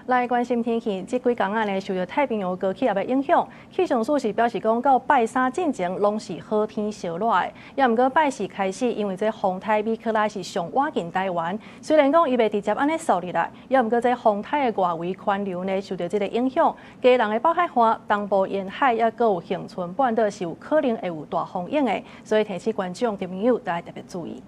來關心天氣，這幾工仔呢，受著太平洋高氣壓的影響，氣象署是表示講，到拜三進前攏是好天燒熱的。也毋過拜四開始，因為這風颱米克拉是上倚近台灣，雖然講伊袂直接按呢掃入來，也毋過這風颱的外圍環流呢，受著這个影響，基隆的北海岸、東部沿海抑閣有恆春半島是有可能會有大風湧的，所以提醒觀眾朋友都愛特別注意。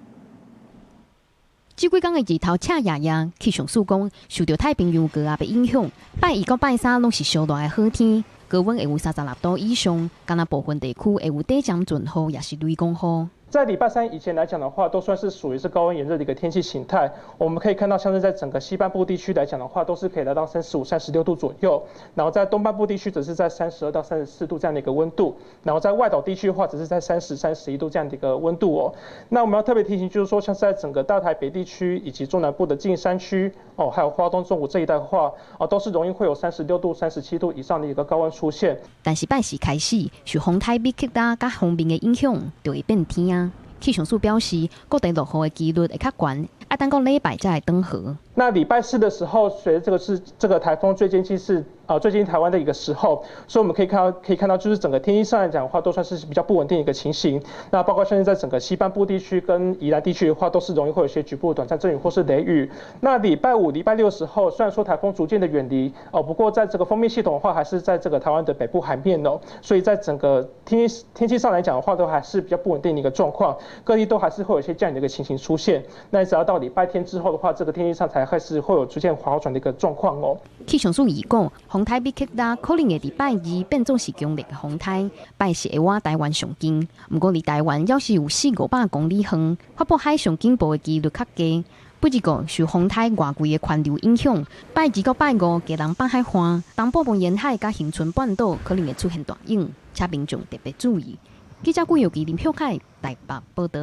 這幾工的日頭赤炎炎，氣象署講，受著太平洋高壓的影響，拜二到拜三攏是燒熱的好天，高溫會有36度以上，敢若部分地區會有短暫陣雨，抑是雷公雨。在禮拜三以前來講的話，都算是屬於是高溫炎熱的一個天氣形態。我們可以看到，像是在整個西半部地區來講的話，都是可以來到35、36度左右。然後在東半部地區，則是在32到34度這樣的一個溫度。然後在外島地區的話，則是在30、31度這樣的一個溫度哦。那我們要特別提醒，就是說，像是在整個大台北地區以及中南部的近山區哦，還有花東縱谷這一帶的話，哦，都是容易會有36度、37度以上的一個高溫出現。但是拜四開始，受風颱米克拉佮鋒面的影響，就會變天啊。氣象署表示，各地落雨的幾率會較懸，愛等到禮拜才會轉好。那禮拜四的時候，隨著這個是這個颱風最接近是啊最接近台灣的一個時候，所以我們可以看到，就是整個天氣上來講的話，都算是比較不穩定的一個情形。那包括現在在整個西半部地區跟宜蘭地區的話，都是容易會有些局部短暫陣雨或是雷雨。那禮拜五、禮拜六的時候，雖然說颱風逐漸的遠離哦，不過在這個鋒面系統的話，還是在這個台灣的北部海面哦，所以在整個天氣上來講的話，都還是比較不穩定的一個狀況，各地都還是會有一些降雨的一個情形出現。那只要到禮拜天之後的話，這個天氣上才開始會有出現好轉的一個狀況哦。氣象署預告，風颱米克拉可能會佇拜二變做是強烈的風颱，拜四會倚台灣上近。毋過離台灣猶是有四五百公里遠，發布海上警報的幾率較低。不過受風颱外圍的環流影響，拜二到拜五，基隆北海岸、東部沿海佮恆春半島可能會出現大湧，請民眾特別注意。記者顧友記林秀凱台北報導。